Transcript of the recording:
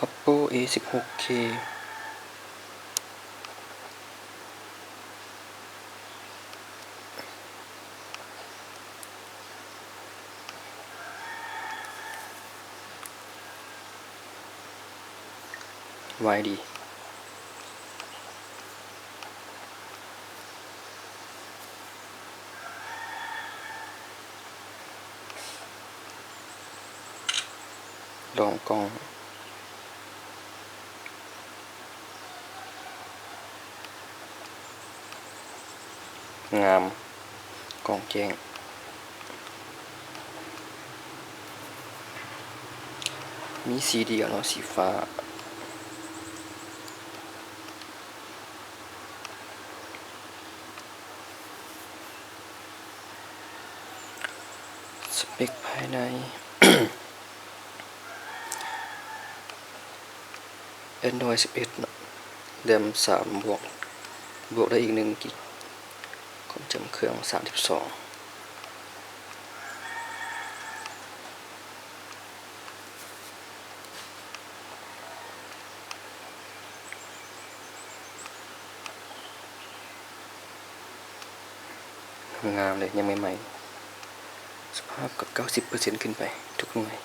Oppo A สิบหก K ໄວດີ. ລອງກ້ອງ ງາມ ກ້ອງແຈ້ງ ມີສີດຽວເນາະ ສີຟ້າ. ສະເປັກພາຍໃນ Android ສິບເອັດເນາະ ແຣມສາມບວກ ບວກໄດ້ອີກໜຶ່ງກິກ ຄວາມຈຳເຄື່ອງສາມສິບສອງ. ງາມເລີຍ ຍັງໃໝ່ໆ ສະພາບກໍເກົ້າສິບເປີເຊັນຂຶ້ນໄປທຸກໜ່ວຍ.